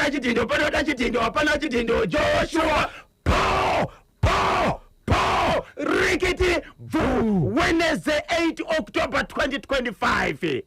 Panoda chidhindo, panoda chidhindo, hapana chidhindo. Joshua po po po rikiti bvu. Wednesday 8 October 2025,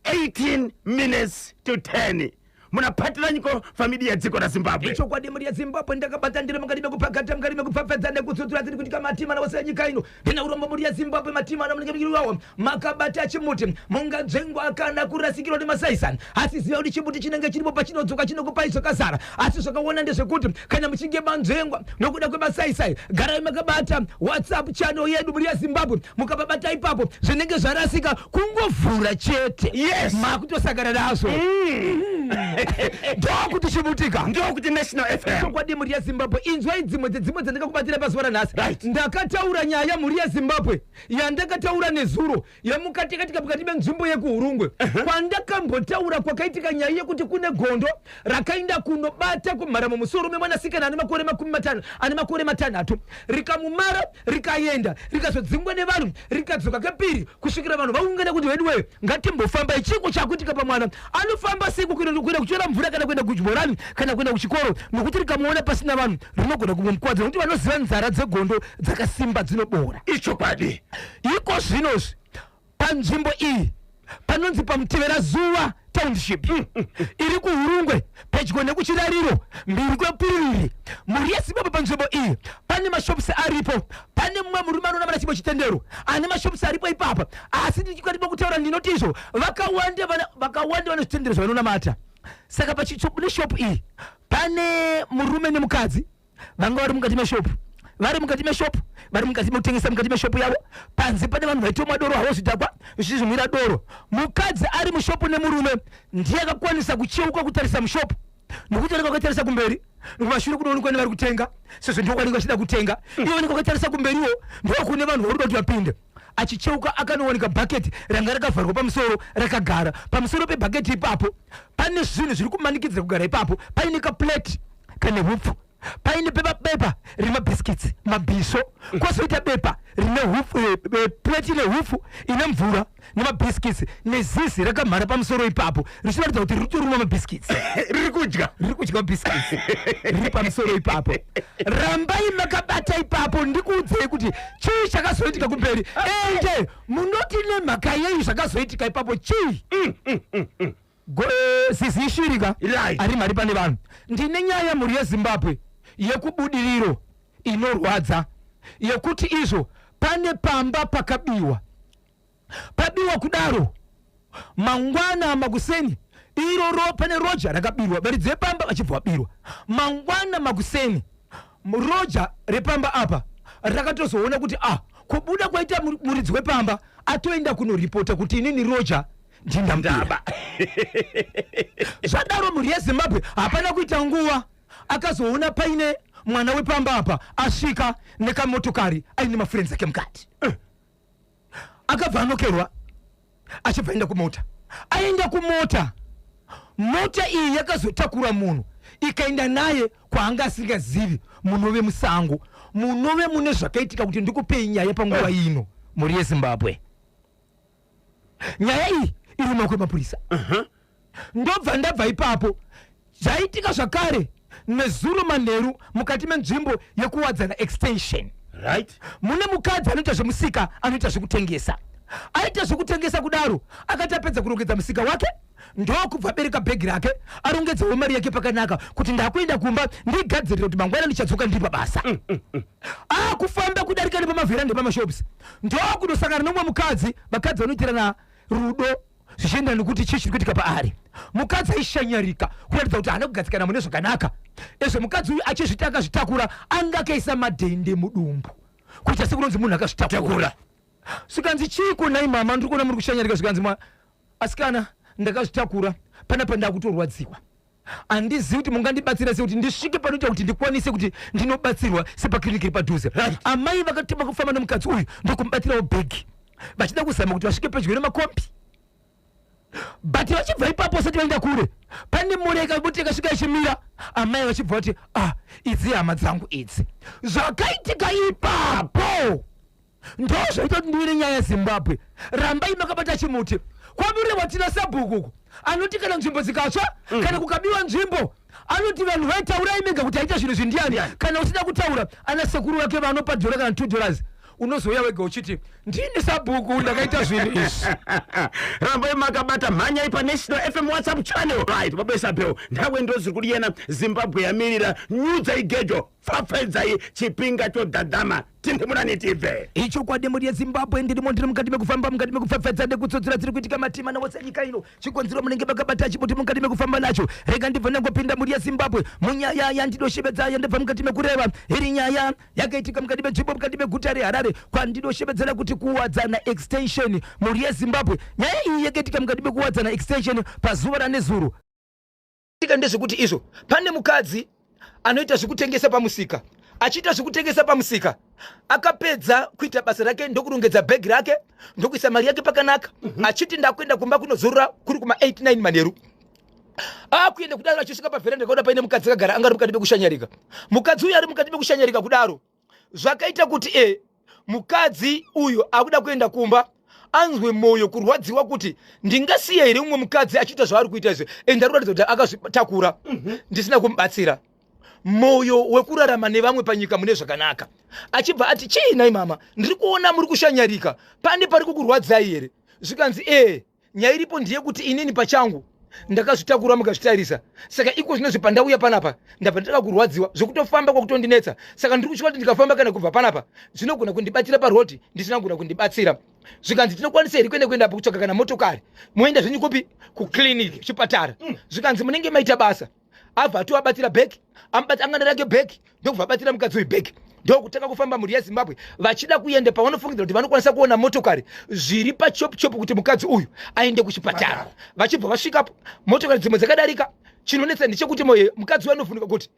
18 minutes to 10, munaphatiranyiko familia dziko raZimbabwe. Ichokwadi, mhuri yeZimbabwe, ndakabata ndiri mukati mekupakata, mukati mekupfapfadza nekutsutsura dziri kuitika matima ose enyika ino. Ndina urombo, mhuri yeZimbabwe, matima ano munenge muchiriwawo makabata chimuti, mungadzvengwa kana kurasikirwa nemasaisani, asi ziva kuti chimuti chinenge chiripo pachinodzoka chinokupai zvakazara. Asi zvakaona ndezvekuti kana muchinge manzvengwa nokuda kwemasaisai, garai makabata WhatsApp channel yedu, mhuri yeZimbabwe. Mukapabata ipapo, zvinenge zvarasika kungovhura chete. Makutosangana nazvo. Ndokuti chimutika. Ndokuti National FM. Chokwadi, mhuri yeZimbabwe, inzwai dzimwe dzedzimwe dzandakakubatira pazuva ranhasi. Right. Ndakataura nyaya, mhuri yeZimbabwe, yandakataura nezuro yemukatikatika pakati penzvimbo yekuHurungwe, kwandakambotaura kwakaitika nyaya yekuti kune gondo rakaenda kunobata kumhara mumusoro memwanasikana ane makore 50, ane makore 6, rikamumara, rikaenda, rikazodzingwa nevanhu, rikadzoka kepiri kusvikira vanhu vaungana kuti, "Veduwe, ngatimbofambai, chiko chakuitika pamwana? Anofamba siku kuenda kuchera mvura kana kuenda kuchibhorani kana kuenda kuchikoro?" Nokuti rikamuona pasina vanhu rinogona kumukwadza, nokuti vanoziva nzara dzegondo dzakasimba, dzinobora. Ichokwadi. Iko zvinozvi panzvimbo iyi panonzi paMutevera Zuva Township, iri kuHurungwe, pedyo nekuChirariro, mbiri kwePuriri. Mhuri yeZimbabwe, panzvimbo iyi pane mashops aripo. Pane mumwe murume anonamata chimwe chitendero ane mashops aripo ipapa. Asi ndichikwadipa kutaura, ndinoti izvo vakawanda vakawanda vane zvitendero zvavanonamata. Saka neshop iyi pane murume nemukadzi vanga vari mukati meshopu, vari mukati meshopu, vari mukati mekutengesa mukati meshopu yavo. Panze pane vanhu vaitomwa doro havo, zvidhakwa zvichizvimwira doro. Mukadzi ari mushopu nemurume ndiye akakwanisa kucheuka kutarisa mushopu, nokuti vanenge vakatarisa kumberi, kumashure kunoonekwa nevari kutenga, sezvo ndiko kwanenge vachida kutenga. Ivo vanenge vakatarisa kumberiwo, ndokune vanhu vari kuda kuti vapinde. Achicheuka akanowanika bhaketi ranga rakavharwa pamusoro rakagara pamusoro pebhaketi. Ipapo pane zvinhu zviri kumanikidzira kugara ipapo. Paine kaplate kane hupfu, paine pepa, bepa remabhiskits, mabhiso, kwozoita bepa rine hupfu, plate ine hupfu ine mvura nemabhiskits, nezizi rakamhara pamusoro ipapo richiratidza kuti riri kutoruma mabhiskits. Riri kudya. Riri kudya mabhiskits, riri pamusoro ipapo. Rambai makabata ipapo, ndikuudzei kuti chii chakazoitika kumberi. Ende munoti nemhaka yei zvakazoitika ipapo chii? Zizi ishirika. Ari mari pane vanhu. Ndine nyaya, mhuri yeZimbabwe, yekuBudiriro inorwadza, yekuti izvo pane pamba pakabiwa. Pabiwa kudaro, mangwana makuseni iroro pane roja rakabirwa, varidzi vepamba vachibva vabirwa. Mangwana makuseni roja repamba apa rakatozoona kuti, ah, kubuda kwaita muridzi wepamba, atoenda kunoripota kuti, "Inini roja ndindamubira." Ndaba. Zvadaro, mhuri yeZimbabwe, hapana kuita nguva akazoona paine mwana wepamba apa asvika nekamotokari aine mafriends ake mukati. Akabva anokerwa, achibva aenda kumota. Aenda kumota, mota iyi yakazotakura munhu ikaenda naye kwaanga asingazivi, munove musango, munove mune zvakaitika. Kuti ndikupei nyaya panguva ino, mhuri yeZimbabwe, nyaya iyi iri mumaoko emapurisa. Ndobva ndabva ipapo, zvaitika zvakare nezuro manheru mukati menzvimbo yekuWadzana Extension. Mune mukadzi anoita zvemusika, anoita zvekutengesa. Aita zvekutengesa kudaro, akati apedza kurongedza musika wake, ndokubva abereka bhegi rake, arongedzawo mari yake pakanaka, kuti ndakuenda kumba, ndigadzirire kuti mangwana ndichadzoka ndiri pabasa. Akufamba kudarika nepamavheranda epamashops, ndokunosangana nomumwe mukadzi. Vakadzi vanoitirana rudo zvichiendera nekuti chii chiri kuitika paari. Mukadzi aishanyarika kuratidza kuti haana kugadzikana mune zvakanaka. Ezvo mukadzi uyu achizviti akazvitakura, anga akaisa madhende mudumbu kuita sekunonzi munhu akazvitakura. Zvikanzi, "Chiiko nai mama? Ndiri kuona muri kushanyarika." Zvikanzi, "Asikana, ndakazvitakura panapa, ndakutorwadziwa. Handizivi kuti mungandibatsira sei kuti ndisvike panoita kuti ndikwanise kuti ndinobatsirwa sepakiriniki iri padhuze." Amai vakatema kufamba nemukadzi uyu, ndokumubatirawo bhegi, vachida kuzama kuti vasvike pedyo nemakombi. But vachibva ipapo, vasati vaenda kure, pane mota yakasvika ichimira. Amai vachibva vati, "Ah, idzi hama dzangu idzi." Zvakaitika ipapo ndo zvaita kuti ndive nenyaya yeZimbabwe. Rambai makabata chimuti. KwaMurehwa tina sabhuku uku anoti kana nzvimbo dzikatsva, kana kukabiwa nzvimbo, Anoti vanhu vaitaurai mega kuti aita zvinhu izvi ndiani. Kana usina kutaura, ana sekuru vake vanopa dhora kana $2, unozouya wega uchiti ndini sabhuku ndakaita zvinhu izvi. Rambai makabata, mhanyai paNational FM WhatsApp channel. Right, baba Isabel, ndawe ndoziri kudiyana. Zimbabwe yamirira, nyudzai gejo, pfapfaidzai chipinga chodhadhama, tindimurani tibve. Ichokwadi, mhuri yeZimbabwe, ndirimo, ndiri mukati mekufamba, mukati mekupfapfadza nekutsotsera dziri kuitika matima nawose nyika ino. Chikonzero munenge makabata chimuti mukati mekufamba nacho. Rega ndibva ndangopinda, mhuri yeZimbabwe, munyaya yandinoshevedza, yandibva mukati mekureva. Iri nyaya yakaitika mukati menzvimbo, mukati meguta reHarare, kwandinoshevedzera kuti Kuwadzana Extension. Mhuri yeZimbabwe, nyaya iyi yakaitika mukati mekuWadzana Extension pazuva ranezuro. Tika ndezvekuti izvo pane mukadzi anoita zvekutengesa pamusika. Achiita zvekutengesa pamusika, akapedza kuita basa rake, ndokurongedza bhegi rake, ndokuisa mari yake pakanaka, achiti ndakuenda kumba kunozorora. Kuri kuma 89 manheru, akuenda kudaro, achisvika pavheranda, kaona paine mukadzi akagara, anga ari mukati mekushanyarika. Mukadzi uyu ari mukati mekushanyarika kudaro, zvakaita kuti mukadzi uyu akuda kuenda kumba anzwe mwoyo kurwadziwa kuti ndingasiya here mumwe mukadzi achiita zvaari kuita izvi, ende ari kuratidza kuti akazvitakura, ndisina kumubatsira. Mwoyo wekurarama nevamwe panyika mune zvakanaka. Achibva ati, "Chii nai mama? Ndiri kuona muri kushanyarika, pane pari kukurwadzai here?" Zvikanzi, "Ee, nyaya iripo ndeyekuti inini pachangu ndakazvitakura mukazvitarisa. Saka iko zvinozvi pandauya panapa, ndabva ndatanga kurwadziwa zvekutofamba kwakutondinetsa. Saka ndiri kutya kuti ndikafamba kana kubva panapa, zvinogona kundibatira parodi ndisina kugona kundibatsira." Zvikanzi, "Tinokwanisa here kuenda kuendapo kutsvaga kana motokari, moenda zvenyu kupi, kuclinic, chipatara?" Zvikanzi, "Munenge maita basa." Abva atovabatira bheki, angana rake bheki, ndokubva abatira mukadzi uyu bheki, ndokutanga kufamba, mhuri yeZimbabwe, vachida kuenda pavanofungidzira kuti vanokwanisa kuona motokari zviri pachop chop kuti mukadzi uyu aende kuchipatara. Vachibva vasvikapo, motokari dzimwe dzakadarika. Chinonetsa ndechekuti moye mukadzi uyu anofunika kuti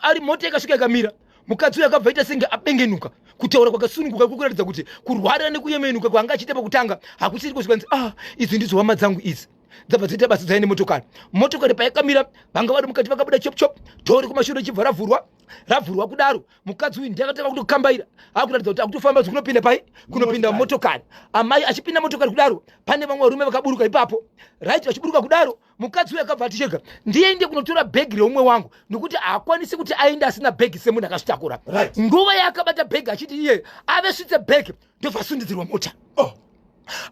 ari mota ikasvika ikamira, mukadzi uyu akabva aita senge abengenuka, kutaura kwakasununguka, kukuratidza kuti kurwara nekuyemenuka kwaanga achiita pakutanga hakusiri kusvika. Nzi, "Ah, idzi ndidzo hama dzangu idzi." Dzabva dzoita basa, dzaine motokari. Motokari payakamira, vanga vari mukati vakabuda chop chop, dhori kumashure ichibva ravhurwa. Ravhurwa kudaro, mukadzi uyu ndiye akatanga kutokambaira, akuratidza kuti akutofamba kunopinda pai, kunopinda motokari. Amai achipinda motokari kudaro, pane vamwe varume vakaburuka ipapo. Right, vachiburuka kudaro, mukadzi uyu akabva ati, "Chega ndiende kunotora bhegi reumwe wangu, nokuti haakwanisi kuti aende asina bhegi semunhu akazvitakura." Nguva yaakabata bhegi achiti iye ave svitse bhegi, ndobva asundidzirwa mota.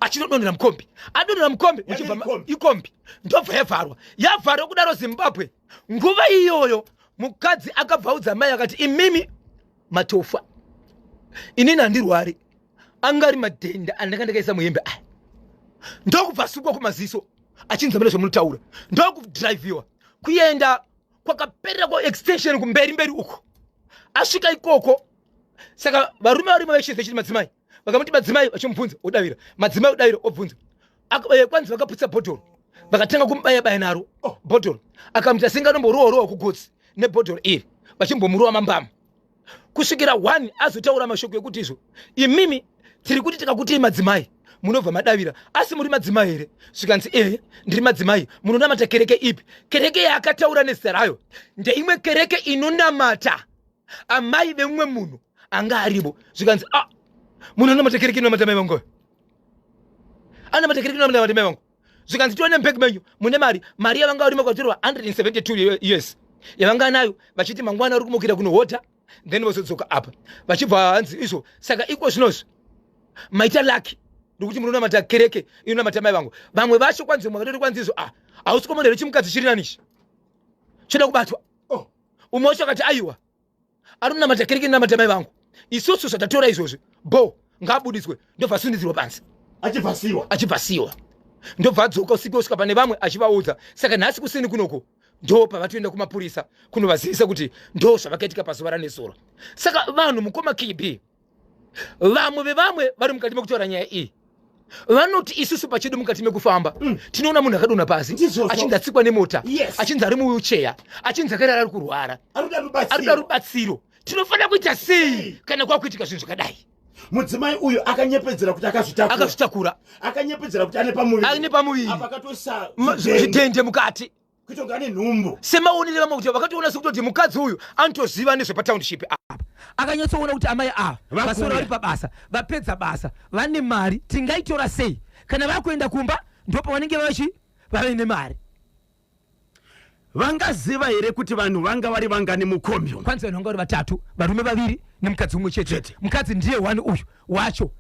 Achinodonhera mukombi. Adonhera mukombi, Yave muchibva ikombi. Ikombi ndobva yavharwa. Yavharwa kudaro, Zimbabwe, nguva iyoyo mukadzi akabva audza mai akati, "Imimi matofa, inini handirwari, anga ari madhenda andanga ndakaisa muhembe aya." Ndokubva asungwa kumaziso, achinzi, "Mune zvamunotaura." Ndokudhiraivhiwa kuenda kwakaperera kuextension kumberi mberi uko. Asvika ikoko, saka varume varimo vechizve chiti madzimai, vakamuti madzimai, vachimubvunza odavira, madzimai odavira, obvunza. Kwanzi vakaputsa bhodhoro, vakatanga kumubaya baya naro bhodhoro. Akamuita senge anomborowa rowa kugotsi nebhodhoro iri, vachimbomurova mambama, kusvikira one azotaura mashoko ekuti, "Izvo imimi tiri kuti tikakutii madzimai, munobva madavira, asi muri madzimai here?" Zvikanzi, "Ehe, ndiri madzimai. Munonamata kereke ipi?" Kereke yaakataura nezita rayo ndeimwe kereke inonamata amai vemumwe munhu anga aripo. Zvikanzi, "A, munonamata kereke inonamata mai vangu, anamata kereke inonamata mai vangu." Zvikanzi, "Tione mubhegi menyu mune mari." Mari yavanga varimo kwatorwa 172 US yavanga nayo, vachiti mangwana vari kumukira kunohodha, then vozodzoka apa. Vachibva hanzi izvo, "Saka iko zvinozvi maita lucky ndokuti munonamata kereke inonamata mai vangu." Vamwe vacho kwanzi makatoti kwanzi izvo, "Ah, hausi komona here chimukadzi chiri nanichi choda kubatwa?" Umwe wacho akati, "Aiwa, ari kunamata kereke inonamata mai vangu. Isusu zvatatora izvozvi bo, ngaabudiswe." Ndobva asundidzirwa panze. Achibva asiwa. Achibva asiwa, ndobva adzoka usiku, osvika pane vamwe achivaudza. Saka nhasi kusini kunoko ndo pavatoenda kumapurisa kunovazivisa kuti ndo zvavakaitika pazuva ranezuro. Saka vanhu, mukoma KB, vamwe vevamwe vari mukati mekutaura nyaya iyi vanoti isusu pachedu mukati mekufamba tinoona munhu akadonha pasi, Ndizvozvo. achinzi atsikwa nemota, achinzi ari muwheelchair, achinzi akarara, ari kurwara, Arikuda ari kuda rubatsiro. Rubatsiro. Tinofanira kuita sei kana kwakuitika zvinhu zvakadai? Mudzimai uyu akanyepedzera kuti akazvitakura. Akazvitakura. Akanyepedzera kuti ane pamuviri. Ane pamuviri. Apa akatoisa zvidhende. Zvidhende mukati. Kuita kunge ane nhumbu. Semaonere vamwe kuti vakatoona sekutoti mukadzi uyu anotoziva nezvepatownship apa, akanyatsoona kuti amai ava Vakuuya. vasora vari pabasa, vapedza basa, vane mari, tingaitora sei? Kana vakuenda kumba, ndopavanenge vachi vave nemari. Vangaziva here kuti vanhu vanga vari vangani mukombi umu? Kwanzi vanhu vanga vari vatatu, varume vaviri nemukadzi umwe chete. Chete. Mukadzi ndiye one uyu wacho.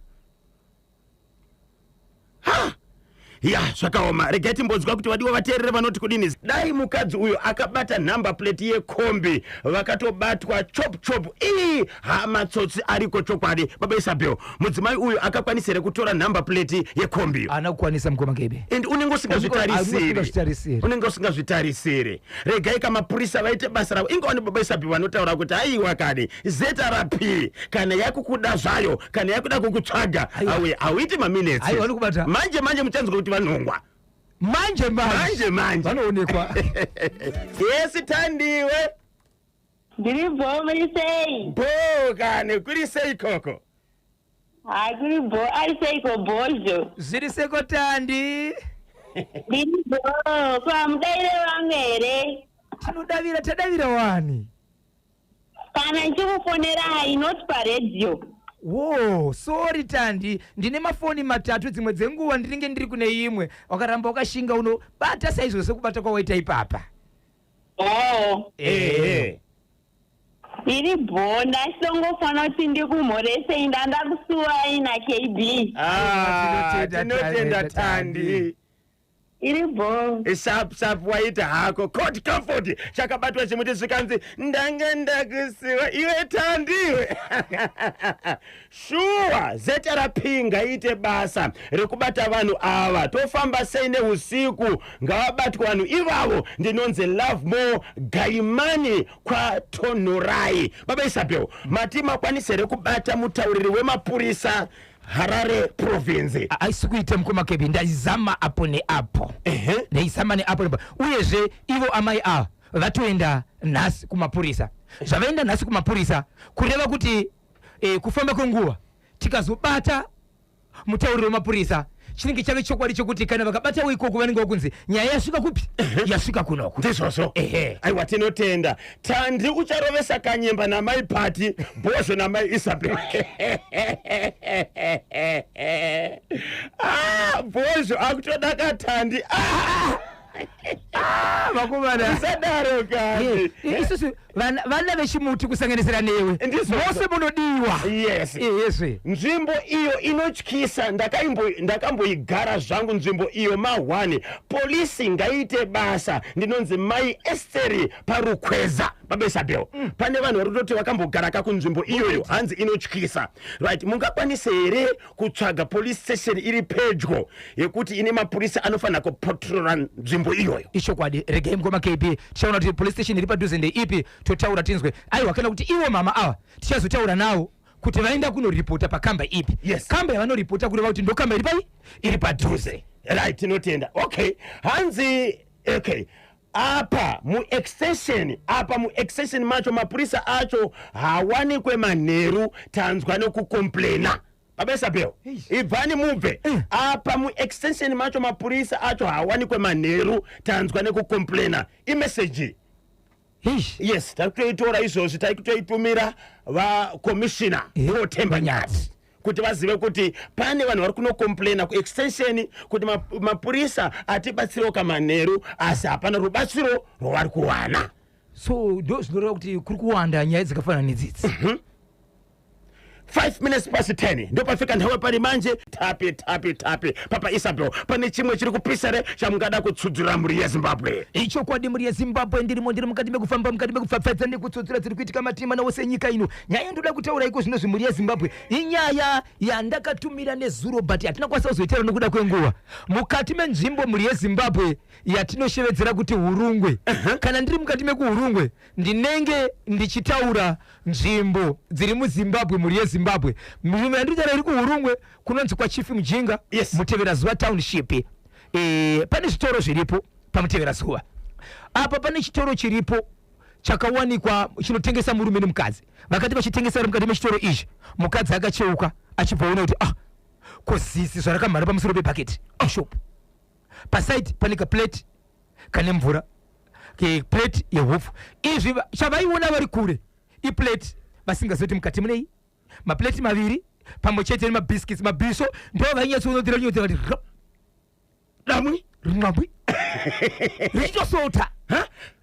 Ya, zvakaoma. Regai timbonzwa kuti vadiwa vateerere vanoti kudini. Dai mukadzi uyu akabata nhamba plate yekombi, vakatobatwa chop chop. Ii, ha, matsotsi ariko chokwadi. Baba Isabel, mudzimai uyu akakwanisa here kutora nhamba plate yekombi iyo? Haana kukwanisa, mukoma Kebe. And unenge usingazvitarisiri. Usingazvitarisiri. Unenge usingazvitarisiri. Regai kamapurisa vaite basa ravo. Ingawani baba Isabel vanotaura kuti aiwa kani, ZRP kana yakukuda zvayo, kana yakuda kukutsvaga, Aiwa. awe hauiti maminutes. Aiwa, vanokubata. Manje manje muchanzwa kuti vanhongwa. Manje manje. Manje manje. Vanoonekwa. Yes, Tandiwe. Ndiri bho, muri sei? Bho kani, kuri sei koko? Hai, kuri bho, ari seiko bhozho? Zviri seko, Tandi? Ndiri bho, kwamudaire vamwe here? Tinodavira, tadavira wani. Kana ndichikufonerai, not paredhiyo. Wo, sorry Tandi, ndine mafoni matatu, dzimwe dzenguva ndinenge ndiri kune imwe. Wakaramba wakashinga unobata saizvo sekubata kwawaita ipapa. Oh, Ehe. ndiri bho, ndachitongofona kuti ndikumhoresei, ndandakusuwai naKB. Ah, Tinotenda, tinotenda Tandi. Tandi. Iri bho. Sharp sharp, waita hako. Court Comfort chakabatwa chimuti zvikanzi ndanga ndakusiwa iwe Tandiwe. Shuwa, ZRP ngaite basa rekubata vanhu ava. Tofamba sei neusiku? Ngavabatwe vanhu ivavo. Ndinonzi Love More Gaimani kwaTonorai. Baba Isabel, mati makwanisa here kubata mutauriri wemapurisa Harare Province? Haisi kuita, mukoma Kebi, ndaizama apo neapo. Ndaizama neapo neapo. Uyezve ivo amai ava vatoenda nhasi kumapurisa. Zvavaenda nhasi kumapurisa kureva kuti kufamba kwenguva tikazobata mutauriri wemapurisa, chinenge chave chokwadi chokuti kana vakabatawo ikoko vanenge vakunzi nyaya yasvika kupi, yasvika kunoko. Ndizvozvo. Ehe. Aiwa, tinotenda Tandi. Ucharovesa kanyemba namai Pati Bhozho namai Isabel. Ah, Bhozho akutoda kaTandi. Ah! Vakomana. Usadaro kani. Isusu vana vechimuti, kusanganisira newe, Ndizvozvo. mose munodiwa. Yes. Ehezve. Nzvimbo iyo inotyisa. Ndakamboigara zvangu nzvimbo iyo ma1. Polisi ngaite basa. Ndinonzi Mai Esteri paRukweza. Baba Isabel, pane vanhu vari kutoti vakambogara ka kunzvimbo iyoyo, hanzi inotyisa. Right, mungakwanisa here kutsvaga police station iri pedyo yekuti ine mapurisa anofanira kupatrola nzvimbo iyoyo? Ichokwadi. Regai, mukoma KB, tichaona kuti police station iri padhuze ndeipi, totaura tinzwe. Aiwa, kana kuti ivo mama ava tichazotaura navo kuti vaenda kunoripota pakamba ipi. Kamba yavanoripota, kureva kuti ndokamba iri pai, iri padhuze. Right, tinotenda. Okay, hanzi okay, apa muextension, apa muextension macho mapurisa acho hawanikwe manheru, tanzwa nekukomplena. Baba Isabel, Eish. ibvani mubve. Apa muextension macho mapurisa acho hawanikwe manheru, tanzwa nekukomplena. Imeseji. Eish. Yes, tari kutoitora izvozvi, tari kutoitumira vakomishina Themba Nyathi kuti vazive kuti pane vanhu vari kunokomplena kuextension kuti mapurisa atibatsirewo kamanheru, asi hapana rubatsiro rwavari kuwana. So ndo zvinoreva kuti kuri kuwanda nyaya dzakafanana nedzidzi. 5 minutes past 10 ndopafika nthawe pari manje. Tapi tapi tapi, Papa Isabel, pane chimwe chiri kupisa re chamungada kutsudzura mhuri yeZimbabwe? Ichokwadi, mhuri yeZimbabwe, ndirimo, ndiri mukati mekufamba, mukati mekupfapfaidza nekutsotsera dziri kuitika matima nawose enyika ino. Nyaya yandoda kutaura iko zvino zvimhuri yeZimbabwe inyaya yandakatumira nezuro, but hatina kwanisa kuzoitaura nokuda kwenguva. Mukati menzvimbo, mhuri yeZimbabwe, yatinoshevedzera kuti Hurungwe. Kana ndiri mukati mekuHurungwe, ndinenge ndichitaura nzvimbo dziri muZimbabwe. Mhuri yeZimbabwe, nzvimbo yandiri iri kuHurungwe, kunonzi kwaChief Mujinga, Muteverazuva Township. Pane zvitoro zviripo paMuteverazuva apa. Pane chitoro chiripo chakawanikwa chinotengesa murume nemukadzi. Vakati vachitengesa vari mukati mechitoro ichi, mukadzi akacheuka achibva ona kuti, ah, kozisi zvarakamhara pamusoro pebhaketi shop. Pasaidi pane kaplate kane mvura, plate yehupfu. Izvi chavaiona vari kure iplate, vasingazivi kuti mukati munei. Maplate maviri pamwe chete nemabhiskits, mabhiso, ndo vainyatsoonotera nyotera kuti Damwi. Rimwambwi richitosota.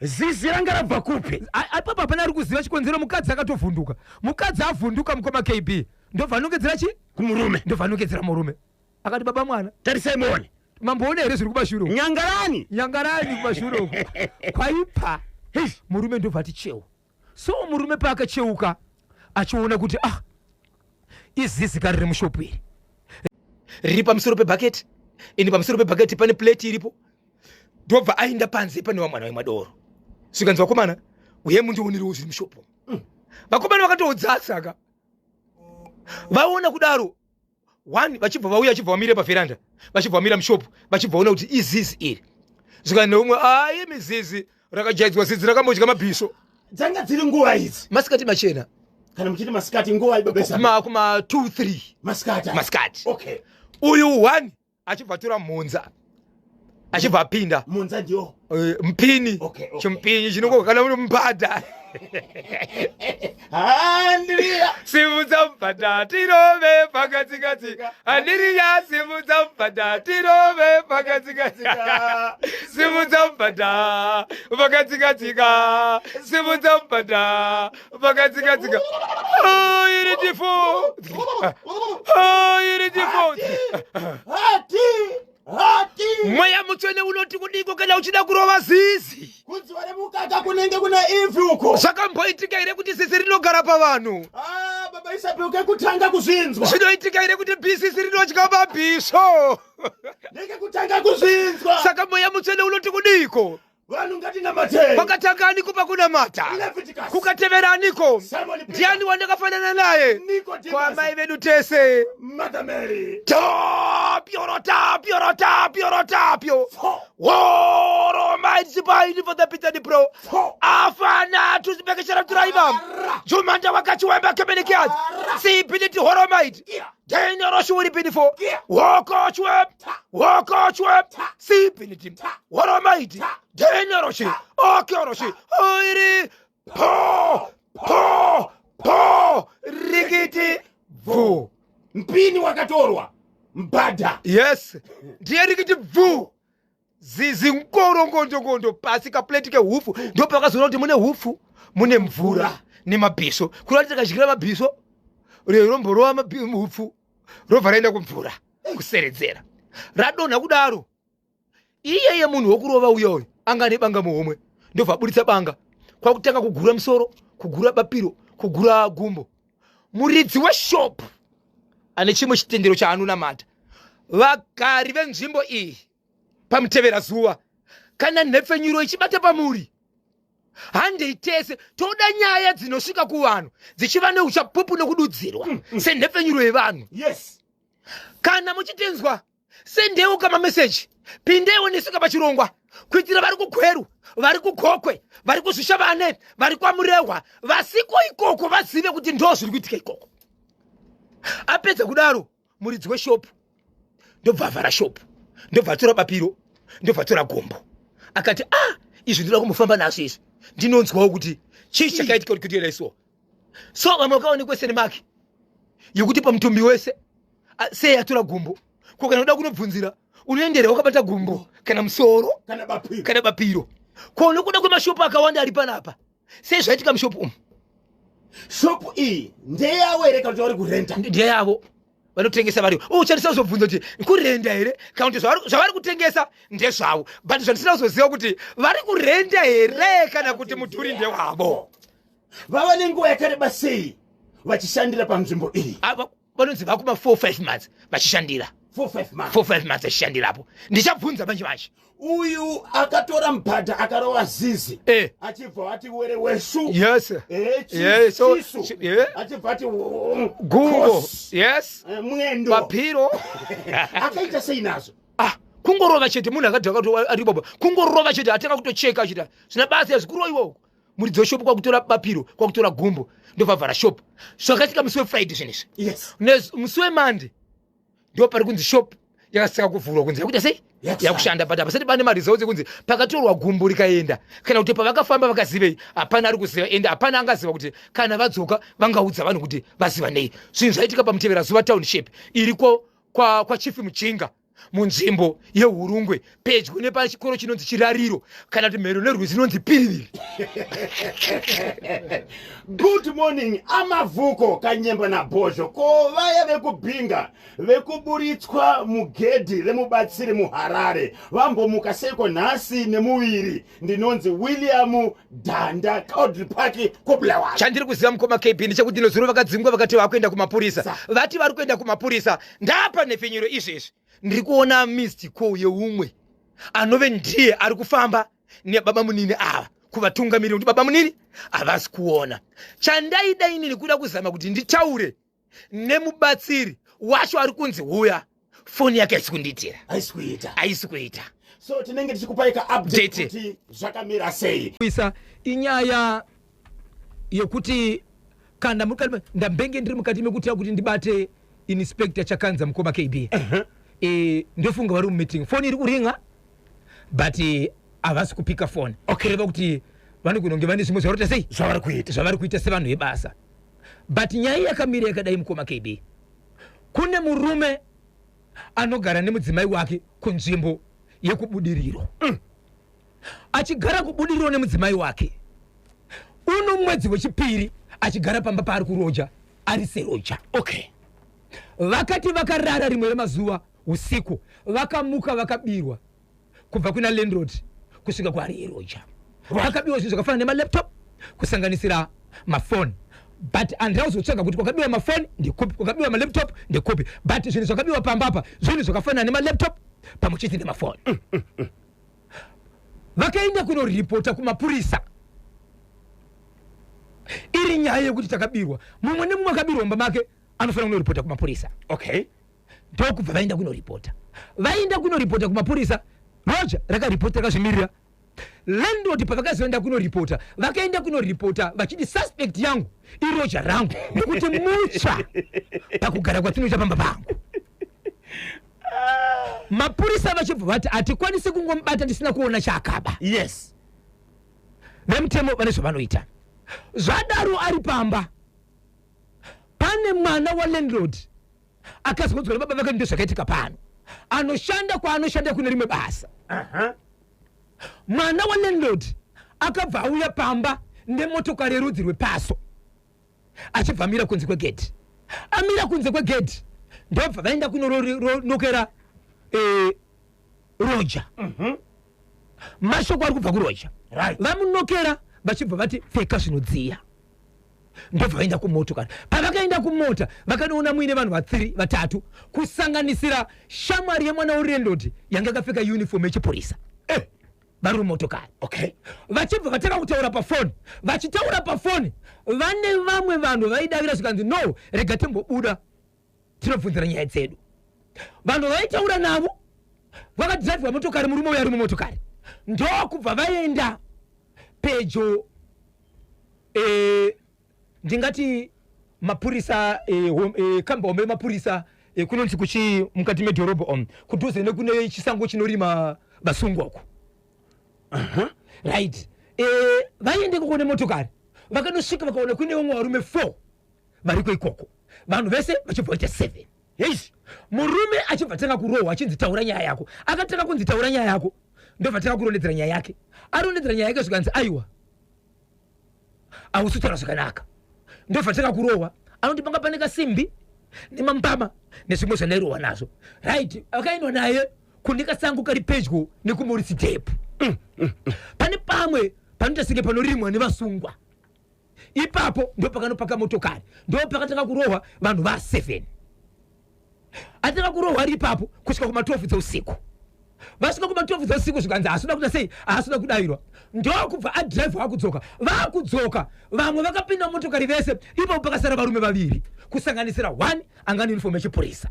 Zizi ranga rabva kupi? Ipapo hapana ari kuziva chikonzero. Mukadzi akatovhunduka. Mukadzi avhunduka, mukoma KB, ndobva anongedzera chi Kumurume. Ndobva anongedzera murume, akati, "Baba mwana." Tarisai muone. Mamboona here zviri kumashure uku? Nyangarani. Nyangarani kumashure uku kwaipa. Murume ndobva ati cheu. So murume paakacheuka achiona kuti, ah, izizi kari remushopu iri riri pamusoro pebhaketi ini, pamusoro pebhaketi pane plate iripo. Ndobva aenda panze pane vamwana vemadoro, zvikanzi, "Vakomana, uye mundionerewo zviri mushopu." Vakomana vakatoodzasaka vaona kudaro one, vachibva vauya, vachibva vamira pavheranda, vachibva vamira mushopu, vachibva vaona kuti izizi iri. Zvikanzi neumwe, "Ai, mizizi rakajaidzwa, zizi rakambodya mabhiso." Dzanga dziri nguva idzi? Masikati machena. Kana muchiti masikati, nguva ibabesa? Kuma 2 3. Masikati. Masikati. Uyu one achibva atora mhunza, achibva apinda. Munza ndiyo? Mpini. Chimpini chinongo kana uri mubhadha. Handiriya. Simudza mubhadha tirove pakatsikatsi. Handiriya, simudza mubhadha tirove pakatsikatsi. Simudza mubhadha pakatsikatsika, simudza mubhadha pakatsikatsika. Oh, iri tifo. Oh, iri tifo. Hati hati. Mweya Mutsvene unoti kudiko kana uchida kurova zizi? Kunziwa remukaka kunenge kuna ivhi uko. Zvakamboitika here kuti zizi rinogara pavanhu? Ah, baba Isabel, kekutanga kuzvinzwa. Zvinoitika here kuti bhisisi rinodya mabhiso? Ndekekutanga kuzvinzwa. Saka Mweya Mutsvene unoti kudiko? Vanhu ngatinamatei. Kwakatanga aniko pakunamata? Leviticus. Kukatevera aniko? Simon Peter. Ndiani wandakafanana naye? Nicodemus. Kwamai vedu tese. Mother Mary. Tapio rotapio rotapio rotapio. Four. Woro maitipaini for the Peter Pro. Four. Afana tuzibekeshera turaiva. Ara. Jumanda wakachiwemba kemenikias. Ara. Sipiniti horomaiti. Gia. Denoroshuri pinifo. Gia. Wokochwe. Ta. Wokochwe. Ta. Sipiniti. Ta. Horomaiti. Ta. Denoroshi. Ta. Okeoroshi. Oiri. Po. Po. Po. Rikiti. Bvu. Mpini wakatorwa, mbadha. Yes, ndiye rikiti bvu, zizi ngorongondogondo pasi, kapleti kehupfu. Ndo pakazoona kuti mune hupfu, mune mvura nemabhiso. Kureva kuti tikadyira mabhiso, romborova hupfu, robva raenda kumvura kuseredzera, radonha kudaro. Iyeye munhu wokurova uyoyo anga ane banga muhomwe, ndobva aburitsa banga, kwakutanga kugura musoro, kugura bapiro, kugura gumbo. Muridzi weshopu ane chimwe chitendero chaanonamata. Vagari venzvimbo iyi pamutevera zuva, kana nhepfenyuro ichibata pamuri, handei tese. Toda nyaya dzinosvika kuvanhu dzichiva neuchapupu nekududzirwa senhepfenyuro yevanhu. Kana muchitinzwa, sendeiwo kamameseji, pindeiwo nesvika pachirongwa, kuitira vari kuGweru, vari kuGokwe, vari kuZvishavane, vari kwaMurehwa, vasiko ikoko vazive kuti ndo zviri kuitika ikoko. Apedza kudaro muridzi weshopu ndobva avhara shopu, ndobva atora bapiro, ndobva atora gombo, akati, "Ah, izvi ndinoda kumbofamba nazvo izvi, ndinonzwawo kuti chii chakaitika kuti kutoeraiswa." So vamwe vakaonekwa senemaki yekuti pamutumbi wese sei atora gumbo. Ko kana uda kunobvunzira, unoendera wakabata gumbo kana musoro? Kana bapiro. Kana bapiro. Ko nokuda kwemashopu akawanda ari panapa, sei zvaitika mushopu umu? Shopu iyi ndeyavo here kana kuti vari kurenta? Ndeyavo, vanotengesa varivo. Uchandisa kuzobvunza kuti kurenda here kana kuti zvavari kutengesa ndezvavo, but zvandisina kuzoziva kuti vari kurenda here kana kuti mudhuri ndewavo. Vava nenguva yakareba sei vachishandira panzvimbo iyi? Ava vanonzi vakuma 4 5 months vachishandira. 4 5 months. 4 5 months vachishandirapo. Ndichabvunza manje manje. Uyu akatora mubhadha akarova zizi, achibva ati were wesu. Yeah, so- Chisu. Achibva ati Gumbo. Kosi. Mwendo. Papiro. Akaita sei nazvo? Ah, kungorova chete. Munhu akadhaka kuti ari baba, kungorova chete, atanga kutocheka achita zvina basa zvikuroiwa uko. Muridzi weshopu kwakutora bapiro, kwakutora gumbo, ndobva shop. Zvakaitika musi weFriday zvinezvi. Musi weMonday ndo pari kunzi shop yakasaka kuvhurwa, kunzi yakuita sei? Yakushanda. Yakushanda, but hapasati pane maresults ekunzi pakatorwa gumbo rikaenda kana kuti pavakafamba vakazivei. Hapana ari kuziva, ende hapana angaziva kuti kana vadzoka vangaudza vanhu kuti vaziva nei. Zvinhu zvaitika pamutevera zuva township iriko kwaChief Muchinga. Munzvimbo yeHurungwe, pedyo nepachikoro chinonzi Chirariro, kana kuti mhero nerwizi inonzi Piriviri. Good morning, Amavuko Kanyemba naBhozho. Ko vaya vekubhinga vekuburitswa mugedhi remubatsiri muHarare vambomuka seiko nhasi nemuviri? Ndinonzi William Danda, Cowdray Park, kuBulawayo. Chandiri kuziva, mukoma KB, ndechekuti nozuro vakadzingwa, vakati vakuenda kumapurisa. Vati vari kuenda kumapurisa. Ndapa nhepfenyuro izvezvi, ndiri kuona missed call yeumwe anove ndiye ari kufamba nebaba munini ava kuvatungamiriri, kuti baba munini havasi kuona. Chandaida inini kuda kuzama kuti nditaure nemubatsiri wacho ari kunzi huya, foni yake haisi kundiitira. Haisi kuita. Haisi kuita. So tinenge tichikupai kaupdate Date. kuti zvakamira sei. Kuisa inyaya yekuti kana mukati ndambenge ndiri mukati mekutira kuti ndibate Inspector Chakanza, mukoma KB. Ndofunga vari mumeeting, foni iri kuringa but havasi kupika foni. Kureva kuti vanogona kunge vane zvimwe zvavari kuita sei, zvavari kuita, zvavari kuita sevanhu vebasa. But nyaya yakamira yakadai, mukoma KB. Kune murume anogara nemudzimai wake kunzvimbo yekuBudiriro. Achigara kuBudiriro nemudzimai wake, uno mwedzi wechipiri achigara pamba paari kuroja ari seroja. Vakati vakarara rimwe remazuva usiku, vakamuka vakabirwa kubva kuna landlord kusvika kwaari eroja. Vakabiwa zvinhu zvakafanana nemalaptop, kusanganisira mafoni, but handina kuzotsvaga kuti kwakabiwa mafoni ndekupi, kwakabiwa malaptop ndekupi, but zvinhu zvakabiwa pamba apa zvinhu zvakafanana nemalaptop pamwe chete nemafoni. Vakaenda kunoripota kumapurisa iri nyaya yekuti takabirwa. Mumwe nemumwe akabirwa mumba make anofanira kunoripota kumapurisa. Ndokubva vaenda kunoripota. Vaenda kunoripota kumapurisa, roja rakaripota rakazvimirira. Landlord pavakazoenda kunoripota, vakaenda kunoripota vachiti suspect yangu iroja rangu nekuti mutsva pakugara kwatinoita pamba pangu. Mapurisa vachibva vati hatikwanisi kungomubata tisina kuona chaakaba. Vemutemo vane zvavanoita. Zvadaro, ari pamba pane mwana walandlord akazonzwa nebaba vake ndo zvakaitika pano, anoshanda kwaanoshanda kune rimwe basa. Mwana walandlord akabva auya pamba nemotokari yerudzi rwePasso, achibva amira kunze kwegedhi. Amira kunze kwegedhi, ndobva vaenda kunorokera roja. Mashoko ari kubva kuroja. Vamunokera, vachibva vati pfeka zvinodziya, ndobva vaenda kumotokari. Pavakaenda kumota, vakanoona muine vanhu va3, vatatu, kusanganisira shamwari yemwana welandlord yanga akapfeka uniform yechipurisa. Vari mumotokari. Vachibva vatanga kutaura pafoni. Vachitaura pafoni vane vamwe vanhu vaidavira, zvikanzi no, rega timbobuda tinobvunzira nyaya dzedu. Vanhu vaitaura navo vakadhiraivhwa motokari, murume uyo ari mumotokari, ndokubva vaenda pedyo ndingati mapurisa kamba hombe yemapurisa kunonzi kuchi mukati medhorobha kudhuze nekune chisango chinorima vasungwa uko. Right, vaende ikoko nemotokari. Vakanosvika, vakaona kune vamwe varume 4 variko ikoko, vanhu vese vachibva vaita 7. Murume achibva tanga kurohwa, achinzi taura nyaya yako. Akatanga kunzi taura nyaya yako, ndobva tanga kurondedzera nyaya yake. Arondedzera nyaya yake, zvikanzi aiwa, hausi kutaura zvakanaka. Ndobva tanga kurohwa, anoti panga pane kasimbi nemambama nezvimwe zvandairohwa nazvo. Right, akaendwa naye kune kasango kari pedyo nekuMorris Dep. Pane pamwe panoita senge panorimwa nevasungwa ipapo, ndo pakanopaka motokari, ndo pakatanga kurohwa vanhu va7. Atanga kurohwa ari ipapo kusvika kuma12 dzeusiku. Vasvika kuma12 dzeusiku, zvikanzi haasida kuita sei, haasida kudayirwa. Ndokubva adhiraivha vakudzoka. Vakudzoka, vamwe vakapinda mumotokari vese. Ipapo pakasara varume vaviri, kusanganisira one anga neuniform yechipurisa.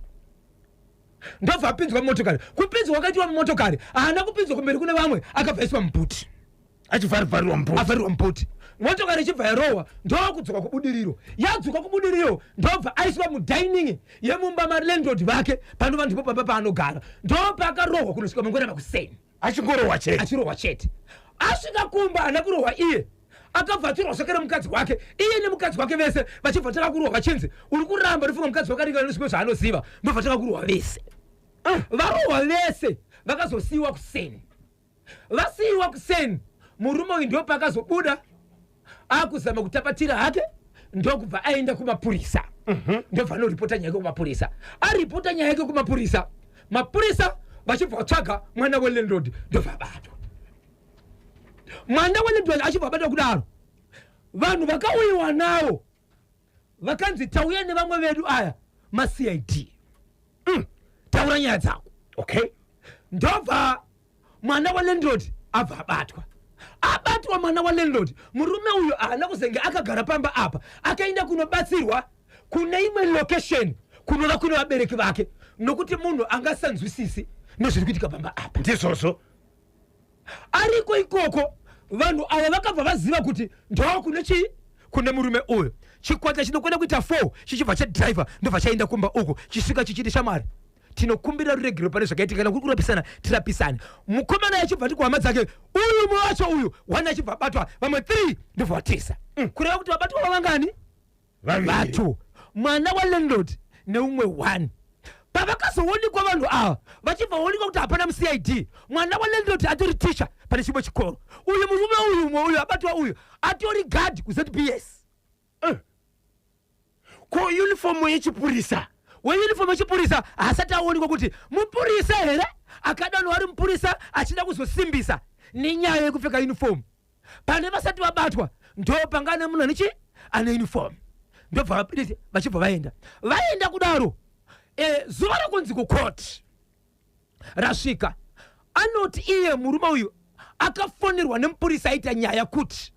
Ndobva apinzwa mumotokari. Kupinzwa kwakaitiwa mumotokari, haana kupinzwa kumberi kune vamwe, akabva aiswa muboot. Achivharivharirwa muboot. Avharirwa muboot, motokari ichibva yarohwa, ndokudzoka kuBudiriro. Yadzoka kuBudiriro, ndobva aiswa mudining yemumba malandlord vake, panova ndipo pamba paanogara. Ndopakarohwa kunosvika mangwana makuseni. Achingorohwa chete. Achirohwa chete. Asvika kumba, haana kurohwa iye, akabva atorwa zvakare mukadzi wake. Iye nemukadzi wake vese vachibva tanga kurohwa, vachinzi uri kuramba, ndifunga mukadzi wake aringana nezvimwe zvaanoziva. Ndobva tanga kurohwa vese. Varohwa vese vakazosiyiwa kuseni. Vasiyiwa kuseni, murume uyu ndo paakazobuda akuzama kutapatira hake, ndokubva aenda kumapurisa. Ndobva anoripota nyaya yake kumapurisa. Aripota nyaya yake kumapurisa, mapurisa vachibva vatsvaga mwana welandlord, ndobva abatwa. Mwana welandlord achibva abatwa kudaro, vanhu vakauyiwa nawo vakanzi, "Tauya nevamwe vedu aya maCID, taura nyaya dzako." Ndobva mwana walandlord abva abatwa. Abatwa mwana walandlord, murume uyu haana kuzenge akagara pamba apa, akaenda kunobatsirwa kune imwe location kunova kune vabereki vake, nokuti munhu angasanzwisisi nezviri kuitika pamba apa. Ndizvozvo. Ariko ikoko, vanhu ava vakabva vaziva kuti ndo kune chii, kune murume uyu. Chikwata chinokwana kuita 4 chichibva chadhiraivha, ndobva chaenda kumba uku, chisvika chichiti, "Shamwari, tinokumbira ruregero pane zvakaitika. Kana kuri kurapisana, tirapisane." Mukomana achibva ti kuhama dzake, "Uyu mumwe wacho uyu one." Achibva abatwa, vamwe 3 ndobva vatisa. Kureva kuti vabatwa vavangani? Vaviri. Vatu mwana walandlord neumwe 1. Pavakazoonekwa vanhu ava, vachibva vaonekwa kuti hapana muCID. Mwana walandlord atori ticha pane chimwe chikoro. Uyu murume uyu, umwe uyu abatwa uyu, atori guard kuZBS. Ko uniform yechipurisa? Weuniform yechipurisa haasati aonekwa kuti mupurisa here. Akadanwa ari mupurisa achida kuzosimbisa nenyaya yekupfeka uniform. Pane vasati vabatwa, ndo pangane munhu ane chi ane uniform. Ndobva vachibva vaenda. Vaenda kudaro, zuva rekunzi kukoti rasvika. Anoti iye murume uyu akafonerwa nemupurisa aita nyaya kuti,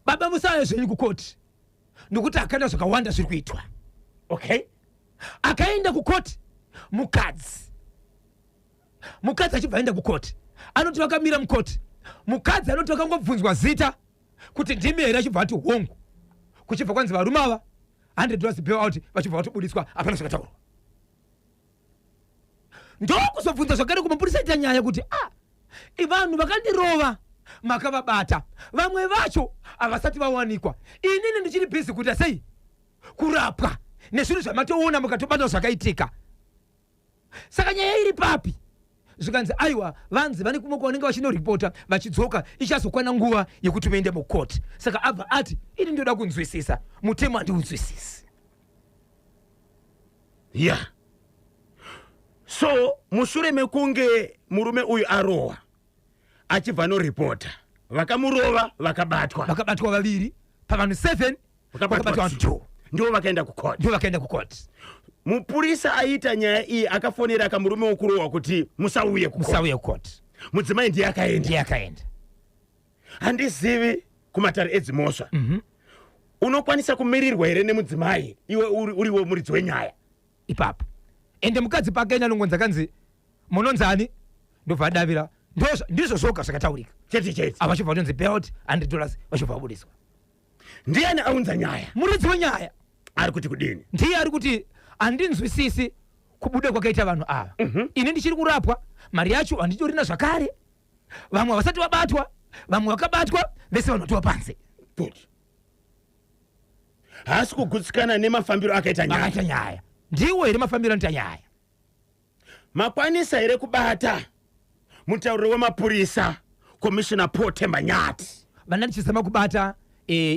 "Baba, musauya zvenyu kukoti nokuti hakana zvakawanda zviri kuitwa." Akaenda kukoti mukadzi. Mukadzi achibva aenda kukoti, anoti vakamira mukoti, mukadzi anoti vakangobvunzwa zita kuti, "Ndimi here?" Achibva ati, "Hongu." Kuchibva kwanzi varume ava $100 bail out, vachibva vatobudiswa, hapana zvakataurwa. Ndokuzobvunza zvakare kumapurisa aita nyaya kuti, "A, vanhu vakandirova makavabata, vamwe vacho havasati vawanikwa. Inini ndichiri busy kuita sei, kurapwa nezvinhu zvamatoona mukatobata zvakaitika. Saka nyaya iri papi?" Zvikanzi, "Aiwa, vanzi vane kumwe kwavanenge vachinoripota, vachidzoka ichazokwana nguva yekuti muende mukoti." Saka abva ati, "Ini ndoda kunzwisisa mutemo, handiunzwisisi." Ya, so mushure mekunge murume uyu arohwa, achibva anoripota, vakamurova vakabatwa. Vakabatwa vaviri pavanhu 7. Vakabatwa Vakabatwa vanhu two. 2. Ndivo vakaenda kukoti. Ndivo vakaenda kukoti. Mupurisa aita nyaya iyi akafonera kamurume wokurohwa kuti musauye kukoti. Musauye kukoti. Mudzimai ndiye akaenda. Ndiye akaenda. Handizivi kumatare edzimhosva, unokwanisa kumirirwa here nemudzimai iwe uriwo muridzi wenyaya? Ipapo ende mukadzi pakaenda anongonzi, akanzi, "Munonzani?" Ndobva adavira. Ndizvo zvoga zvakataurika. Chete chete. Avachibva vatonzi bail $100, vachibva vabudiswa. Ndiani aunza nyaya? Muridzi wenyaya. Ari kuti kudini? Ndiye ari kuti, "Handinzwisisi kubuda kwakaita vanhu ava. Ini ndichiri kurapwa, mari yacho handitorina zvakare. Vamwe vasati vabatwa, vamwe vakabatwa, vese vanhu vatova panze." Good. Haasi kugutsikana nemafambiro akaita nyaya. Akaita nyaya, ndiwo here mafambiro anoita nyaya? Makwanisa here kubata mutauriri wemapurisa, Commissioner Paul Themba Nyathi? Vana tichizama kubata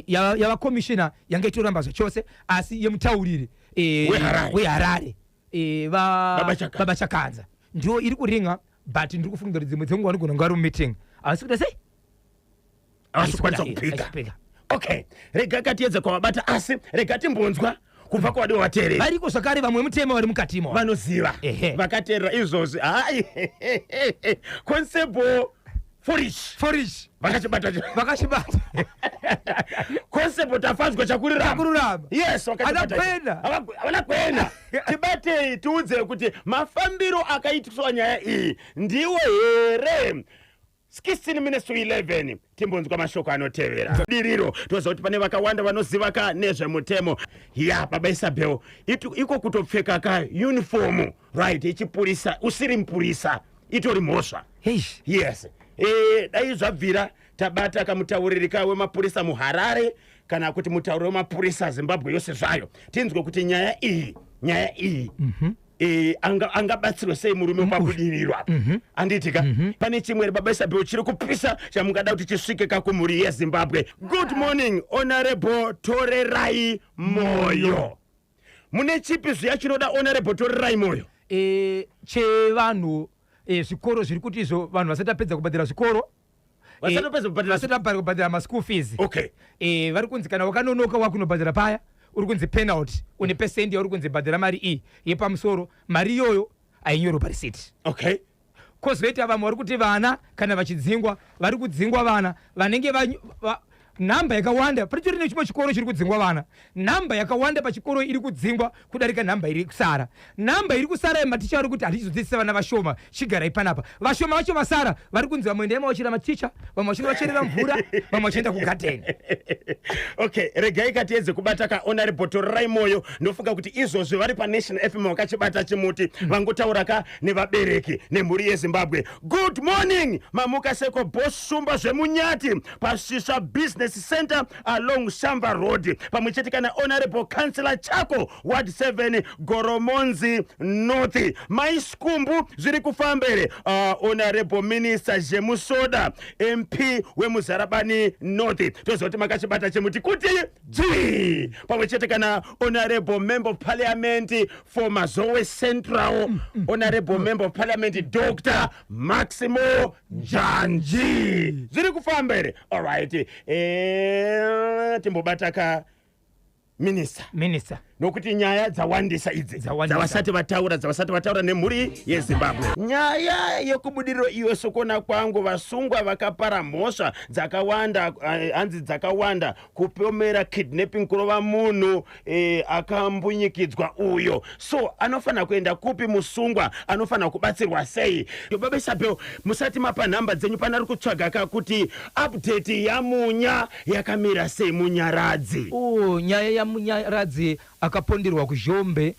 yavakomishina yanga itoramba zvachose, asi yemutauriri weHarare. weHarare, Baba Chakanza. Baba Chakanza ndiyo iri kuringa, but ndiri kufunga kuti dzimwe dzenguva vanogona kunge vari mumeeting, havasi kuita sei. Havasi kukwanisa kupika. Kupika. Okay, rega katiedza kwavabata, asi rega timbonzwa kubva kuvadiwa vateereri. Variko zvakare vamwe mutemo vari mukatimo. Vanoziva. Vakateerera izvozvi. Hai, Constable Forish. Forish. Vakachibata. Vakachibata. Constable Tafadzwa Chakurirama. Chakururama. Yes, vakachibata. Havana kwena. Havana kwena. Tibatei, tiudze kuti mafambiro akaitiswa nyaya iyi ndiwo here. 16 minutes to 11, timbonzwa mashoko anotevera diriro. Toziva kuti pane vakawanda vanoziva ka nezvemutemo. Ya, baba Isabel, iko kutopfeka ka uniform, right, ichipurisa usiri mupurisa itori mhosva. Heish. Yes, dai zvabvira tabata kamutauriri ka wemapurisa muHarare kana kuti mutauriri wemapurisa Zimbabwe yose zvayo, tinzwe kuti nyaya iyi Angabatsirwe sei murume pabudiriro apa, handiti ka? Pane chimwe here, baba Isabel, chiri kupisa chamungada kuti chisvike ka kumhuri yeZimbabwe? Good morning, Honorable Torerai Moyo. Mune chipi zviya chinoda Honorable Torerai Moyo? Chevanhu, zvikoro zviri kuti izvo vanhu vasati vapedza kubhadhara zvikoro. Vasati vapedza kubhadhara. Vasati vapedza kubhadhara maschool fees. Vari kunzi kana wakanonoka wakunobhadhara paya, uri kunzi penalty, une pesendi yauri kunzi bhadhara mari iyi yepamusoro. Mari iyoyo hainyorwi parisiti. Kwozoita vamwe vari kuti vana kana vachidzingwa, vari kudzingwa vana vanenge nhamba yakawanda. Paritori nechimwe chikoro chiri kudzingwa vana, nhamba yakawanda pachikoro iri kudzingwa kudarika nhamba iri kusara. Nhamba iri kusara yematicha vari kuti hatichizodzidzisa vana vashoma, chigarai panapa. Vashoma vacho vasara vari kunzi vamwe endai mavachera maticha, vamwe vachinovachерera mvura, vamwe vachienda kugadheni. Okay, regai katiedze kubata kaHonorable Torerai Moyo. Ndofunga kuti izvozvi vari paNational FM vakachibata chimuti, vangotaura ka nevabereki nemhuri yeZimbabwe. Good morning, mamuka seko Boss Shumba zvemunyati paShisha Business Center along Shamva Road, pamwe chete kana Honorable Councillor Chako, Ward 7, Goromonzi North. Maiskumbu zviri kufamba here? Honorable Minister Jemusoda, MP weMuzarabani North, toziva kuti makachibata chimuti kuti dzvi, pamwe chete kana Honorable Member of Parliament for Mazowe Central, Honorable Member of Parliament Dr Maximo Njanji. Zviri kufamba here? Alright, timbobata ka Minister. Minister. Nokuti nyaya dzawandisa idzi. Dzawandisa. Dzavasati vataura nemhuri yeZimbabwe. Nyaya yekubudiriro iyo, sekuona kwangu, vasungwa vakapara mhosva dzakawanda, hanzi dzakawanda, kupomera kidnapping, kurova munhu, akambunyikidzwa uyo. So anofanira kuenda kupi musungwa? Anofanira kubatsirwa sei? Baba Isabel, musati mapa nhamba dzenyu, pana ari kutsvaga ka kuti update yaMunya yakamira sei, Munyaradzi. Oh, nyaya yaMunyaradzi akaponderwa kuZhombe,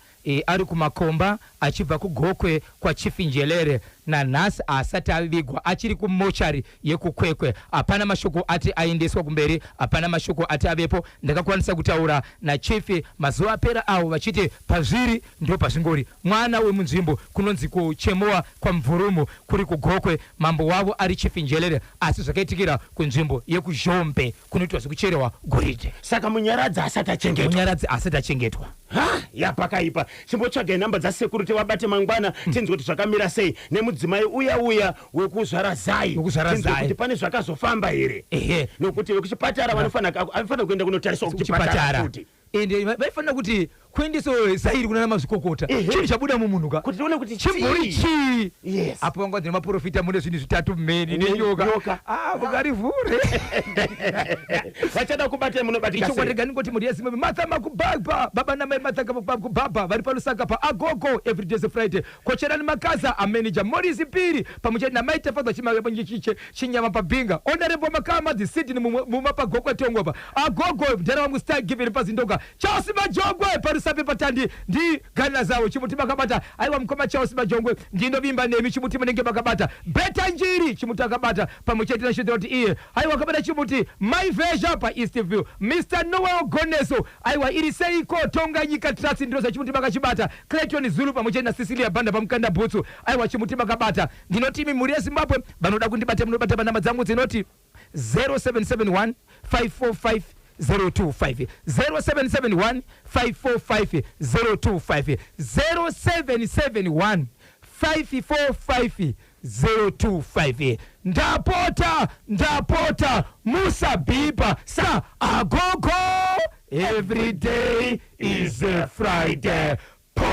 ari kumakomba achibva kuGokwe kwaChief Njelere, nanhasi asati avigwa, achiri kumochari yekuKwekwe. Hapana mashoko ati aendeswa kumberi, hapana mashoko ati avepo. Ndakakwanisa kutaura nachief mazuva apera avo, vachiti pazviri ndo pazvingori. Mwana wemunzvimbo kunonzi kuchemowa kwaMvurumu, kuri kuGokwe, mambo wavo ari Chief Njelere, asi zvakaitikira kunzvimbo yekuZhombe kunoitwa zvekucherewa goridhe. Saka Munyaradzi asati achengetwa? Munyaradzi asati achengetwa. Ha, yapakaipa. Chimbotsvagai nhamba dzasekuru tivabate mangwana, tinzwe kuti zvakamira sei nemudzimai uya uya wekuzvara zai. Wekuzvara Tinzwe zai. kuti pane zvakazofamba here. Nokuti vekuchipatara vanofanira kuenda kunotariswa kuchipatara kuchipatara futi. Ende vaifanira kuti kuendesawo zairi kunana mazvikokota. Chinhu chabuda mumunhu ka kuti tione kuti chimbori chii. chii. Apo vanga dzine maprofita, mune zvinhu zvitatu mheni nenyoka. Nyoka. Ah, mukarivhure. Vachada kubata, munobatika sei? Ichokwadi ngoti mhuri yeZimbabwe, Martha Makubaba, baba namai Martha Makubaba vari paLusaka pa agogo, every day is Friday. Kocherani Makaza, amanager Morris Piri, pamwe chete namai Tafadzwa Chinyama paBinga, Honorable Makama the Sydney muma paGokwe Tongwa pa agogo, mudhara wangu Star Given paZindoga, Charles Majongwe paRusape patandi ndi gana zawo. Chimuti makabata. Aiwa, mukoma Charles Majongwe, ndinovimba nemi. Chimuti munenge makabata. Beta Njiri, chimuti akabata, pamwe chete nashodera kuti iye aiwa akabata chimuti. Mai Vesha paEastview, Mr Noel Goneso, aiwa iri seiko Tonga Nyika Trust, ndinoza chimuti makachibata. Clayton Zulu pamwe chete naCecilia Banda pamukanda bhutsu, aiwa chimuti makabata. Ndinoti imi mhuri yeZimbabwe vanoda kundibata, munobata panhamba dzangu dzinoti 0771 545 025, 0771 545 025, 0771 545 025. Ndapota, ndapota, musabhipa sa agogo. Every day is a Friday. Po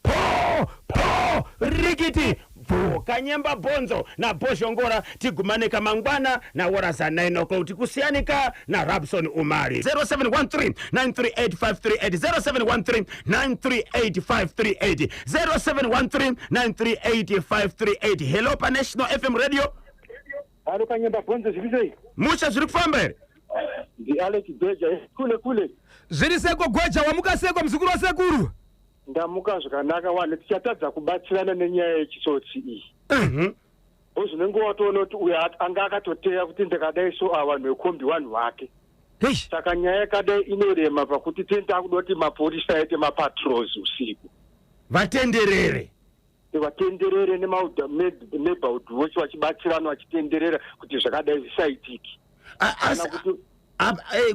po po, rikiti. Bvu Kanyemba Bhonzo naBhozhongora, tigumane kamangwana nawora za 9 o'clock. Tikusiyanika naRabson Umari. 0713 938 538, 0713 938 538, 0713 938 538. Hello, paNational FM Radio. Halo, Kanyemba Bhonzo, zviri sei? Musha, zviri kufamba here? NdiAlex Gweja kule kule. Zviri seko, Gweja? Wamuka seko, muzukuru wasekuru? Ndamuka zvakanaka wane. Tichatadza kubatsirana nenyaya yechitsotsi iyi. Ozvinenge watoona kuti uyo anga akatoteya kuti ndikadai so, ava vanhu vekombi vanhu vake. Hei. Saka nyaya yakadai inorema pakuti tini takuda kuti mapurisa aite mapatrols usiku. Vatenderere. Vatenderere neneighborhood watch, vachibatsirana, vachitenderera kuti zvakadai zvisaitiki. Kana kuti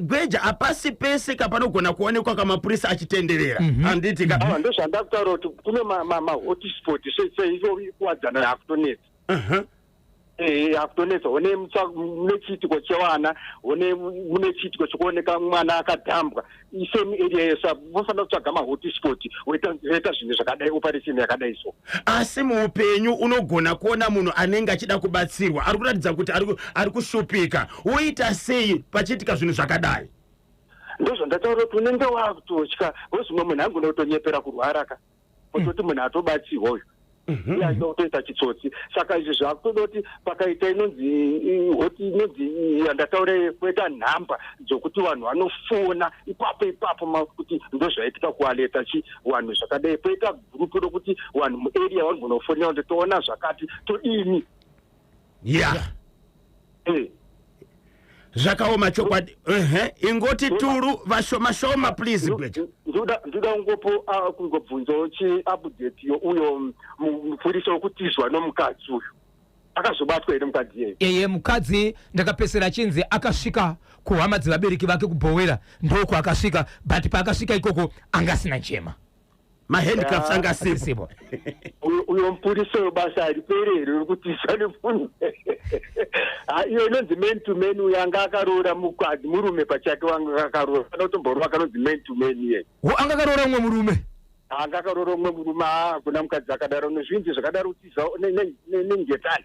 Gweja, hapasi pese kapanogona kuonekwa kamapurisa achitenderera, handiti ka? Ava ndozvandakutaura kuti kune mahotspot, seivo Kuwadzana yakutonetsa. Yakutonetsa one mune chiitiko chevana, one mune chiitiko chekuoneka mwana akadhambwa, isame area yesa. Vofanira kutsvaga mahotspot, voita zvinhu zvakadai, operation yakadai so. Asi muupenyu unogona kuona munhu anenge achida kubatsirwa, ari kuratidza kuti ari kushupika. Woita sei pachiitika zvinhu zvakadai? Ndozvandataura kuti unenge wakutotya, wozvimwe munhu angona kutonyepera kurwara ka, kutoti munhu atobatsirwa uyu, iye achida kutoita chitsotsi. Saka izvi zvakutoda kuti pakaita inonzi hoti, inonzi yandataura, kuita nhamba dzokuti vanhu vanofona ipapo ipapo kuti ndozvaitika kualeta chi vanhu zvakadai, poita gurupu rokuti vanhu muarea vanogona kufonera kuti toona zvakati, todini? Zvakaoma chokwadi. Ehe, ingoti turu vashoma shoma, please, Gweja. Ndoda kungopo kungobvunzawo chiupdate uyo mupurisa wekutizwa nomukadzi uyu, akazobatwa here mukadzi iyeye? Eye, mukadzi ndakapesera achinzi akasvika kuhama dzevabereki vake kuBhowera, ndoko akasvika, but paakasvika ikoko anga asina njema. Mahandcuffs anga asipo. Asisipo. Uyo mupurisa uyo, basa hariperi here uri kutizwa nemunhu? Ha, iyo inonzi man to man, uyo anga akaroora mukadzi, murume pachake wanga akaroora, kana kutomborova kanonzi man to man iye. Wo anga akaroora mumwe murume. Anga akaroora mumwe murume. Hakuna mukadzi akadaro nezvinji zvakadaro, kutiza nengetani.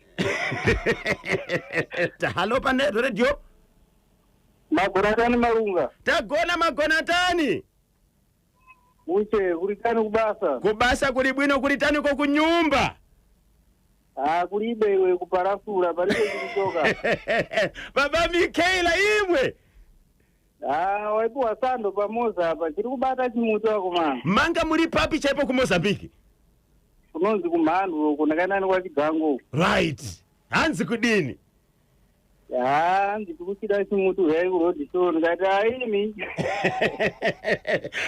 Halo, pane radio. Magonatani, Marunga. Tagona, magonatani. Uche kuritani kubasa? Kubasa kuli bwino, kulitaniko kunyumba? Ha, kulibe iwe, kuparasula palibe chikuchoka. Baba Mikaela imwe. Ha, waipiwa sando pamoza apa, chiri kubata chimuti wakomana. Manga muri papi chaipo kuMozambique? Kunonzi kuMhandu uko, ndakanani kwaChigango uko. Right, hanzi kudini? Ha, ndiri kuchida chimuti, uyai kuroad show, ndikati aimi.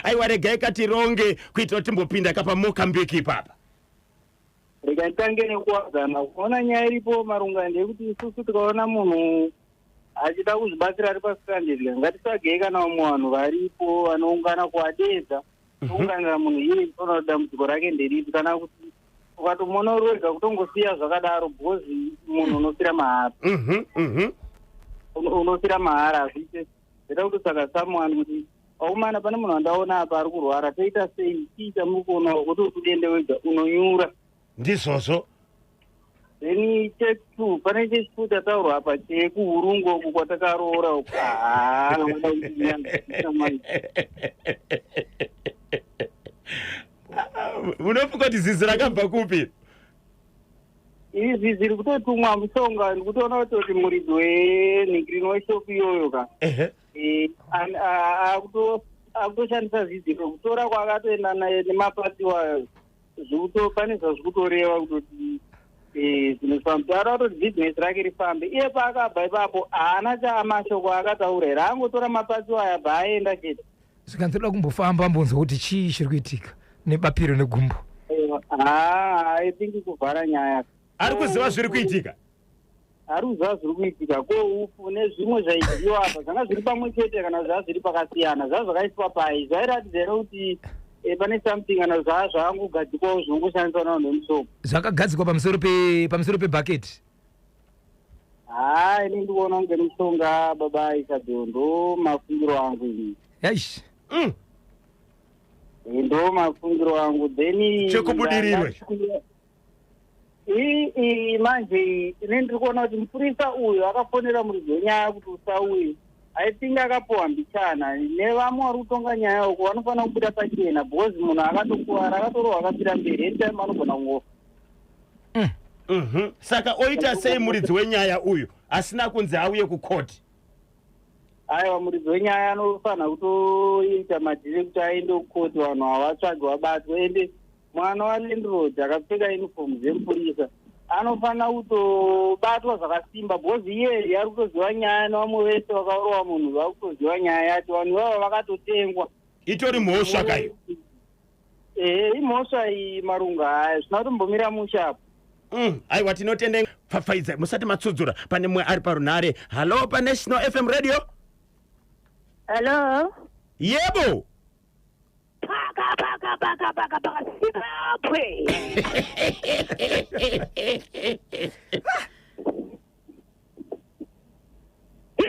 Aiwa, regai katironge kuitira kuti timbopinda kapaMokambiki ipapa. Rega nditange nekuwadzana. Kuona nyaya iripo, Marunga, ndeyekuti isusu tikaona munhu achida kuzvibatsira ari pastranded, ngatitsvagei kana vamwe vanhu varipo vanoungana kuadedza, tounganira munhu iye, toona kuti dambudziko rake nderipi. Kana kuti ukatomuona uri wega, kutongosiya zvakadaro, because munhu unofira mahara. Unofira mahara, hazviite. Zvoda kutotsvaka someone kuti waumana, pane munhu wandaona apa ari kurwara, toita sei? Chii chamuri kuonawo kuti utudende wega unonyura? Ndizvozvo. Then chetu, pane chechitu chataurwa apa chekuHurungu uku kwatakaroora uku. Haa, vanoda kuti manje. Unofunga kuti zizi rakabva kupi? Izvi zviri kutotumwa mushonga, ndikutoona kutoti muridzi wenhingirini weshopu iyoyo ka akutoshandisa zidziro kutora kwaakatoenda naye nemapati wayo. Pane zvazviri kutoreva kutoti zvinofamba, ara kutoti bhizinesi rake rifambe. Iye paakabva ipapo haana chaamashoko akataura here? Angotora mapatsi aya, bva aenda chete. Zvikanzi toda kumbofamba, ambonzwa kuti chii chiri kuitika nebapiro negumbo. Haa, I think kuvhara nyaya. Ari kuziva zviri kuitika. Ari kuziva zviri kuitika. Ko upfu nezvimwe zvaidyiwa apa zvanga zviri pamwe chete kana zvaa zviri pakasiyana? Zvaa zvakaiswa pai? Zvairatidza here kuti pane something, kana zvaa zvangogadzikwawo zvinongoshandiswa navanhu vemusoko? Zvakagadzikwa pamusoro pebhaketi. Haa, ini ndikuona kunge mushonga, baba Isabel, ndo mafungiro angu ini. Aish. Ndo mafungiro angu. Then Chekubudirirwe. Iyi manje, ini ndiri kuona kuti mupurisa uyu akafonera muridzi wenyaya kuti usauye. I think akapuwa mbichana nevamwe vari kutonga nyaya uko, vanofanira kubuda pachena, because munhu akatokuvara, akatorohwa, akapira mberi, anytime anogona kungofa. Saka oita sei muridzi wenyaya uyu asina kunzi auye kukoti? Aiwa, muridzi wenyaya anofanira kutoita madhiri ekuti aende kukoti, vanhu havatsvage, vabatwe. Ende mwana walandlord akapfeka uniform dzemupurisa anofanira kutobatwa zvakasimba, because iye ari kutoziva nyaya, nevamwe vese vakaurova munhu vari kutoziva nyaya yacho. Vanhu ivava vakatotengwa. Itori mhosva kayo. Ehe, imhosva iyi Marunga, haya zvina kutombomira mushe apo. Aiwa, tinotenda. Pfapfaidzai musati matsudzura, pane mumwe ari parunhare. Hallo paNational FM Radio. Hello. Yebo. Paka paka paka paka paka Zimbabwe.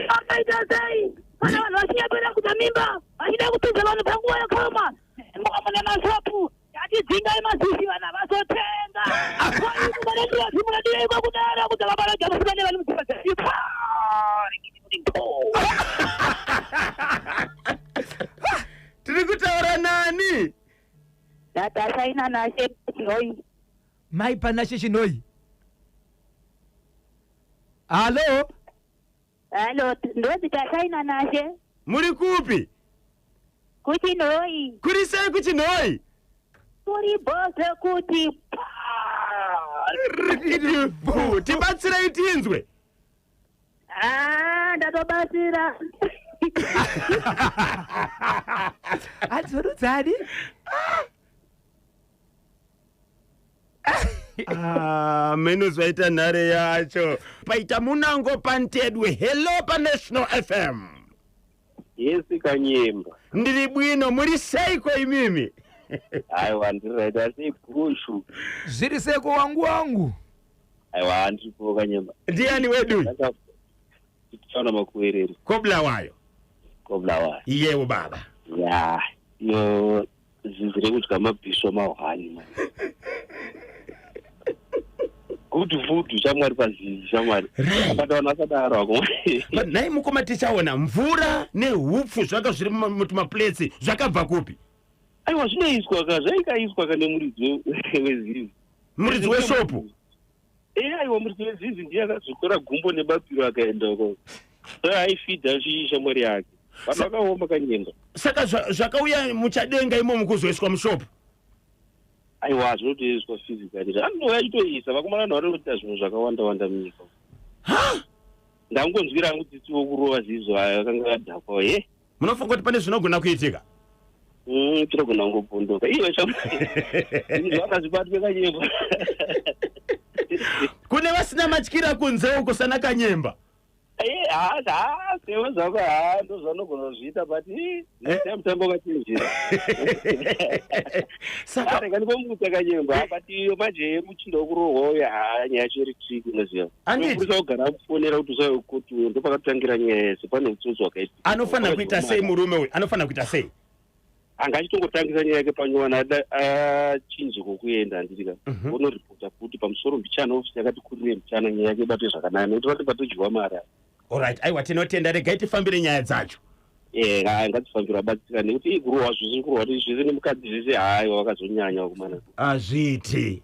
Vakaita sei kana vanhu vachinyepera kuita mimba vachida kupinza vanhu panguva yakaoma? Muka mune mashopu atidzingai mazizi, vana vazotenga. Munadireiko kudaro kuti vabaraja musina nevanhu mudzimba dzenyu? Tiri kutaura nani? Natasha Nashe Chinoi. Mai Panashe Chinoi, hallo. Hallo, ndonzi Tashaina Nashe. Muri kupi? KuChinoi. Kuri sei kuChinoi? Kuri bhose kuti. Rikitibu. Tibatsirei tinzwe. Ah, ndatobatsira. Adzorodzani. Ah, meno zvaita nhare yacho paita munango pantedwe. Hello paNational FM. Yes, Kanyemba. Ndiri bwino, muri seiko imimi? Aiwa, ndiri right, asi gushu. Zviri seko, wangu wangu? Aiwa, ndiripo, Kanyemba. Ndiani wedu? Tichaona makuwereri. Kobulawayo. Kobulawayo. Yewo baba. Ya, iyo zizi rekudya mabhisvo mahwani man. Good food, shamwari, pazizi, shamwari. Akati vanhu vasadaro hako. But nhai mukoma, tichaona mvura nehupfu zvanga zviri mutumaplates, zvakabva kupi? Aiwa, zvinoiswa ka, zvaikaiswa ka nemuridzi wezizi. Muridzi weshopu? E, aiwa, muridzi wezizi ndiye akazokora gumbo nebapiro akaenda uko, so aifidha shamwari yake. Vanhu vakaoma, Kanyemba. Saka zvakauya muchadenga imomo kuzoiswa mushopu? Aiwa, zvinotoiswa physically, anouya achitoisa. Vakomana, vanhu vanoita zvinhu zvakawanda wanda munyika. Ndangonzwira hangu tsitsiwo kurova zizvo ayo akanga adhakwa he. Munofunga kuti pane zvinogona kuitika? Tinogona kungobvunduka iwe shamwari, zvakazvibatwe, Kanyemba. Kune vasina matyira kunze uko sana Kanyemba. Ha, sewe zvako, ha, ndo zvanogona kuzviita, but mutambo wakachinjira. Saka rega ndikomuta, Kanyemba, but iyo manje yemuchinda wekurohwa uyo, ha, nyaya yacho iri tricky, unoziva. Anditi. Mupurisa kugara akufonera kuti usauye koti, uyo ndopakatotangira nyaya yese. Pane utsotsi hwakaitika. Anofanira kuita sei murume uyu? Anofanira kuita sei? Anga achitongotangisa nyaya yake panyowani, achinje kwokuenda, handitika? Onoripota futi pamusoro mbichana, ofisi yakati kurire mbichana, nyaya yake ibatwe zvakanaka, nekuti vati patodyiwa mari apa. Alright, aiwa, tinotenda, regai tifambire nyaya dzacho. Eh, hai, ngatifambire, abatsira, nekuti ii kurohwa zvese, kurohwa zvese nemukadzi zvese, haiwa, vakazonyanya vakomana. Azviiti.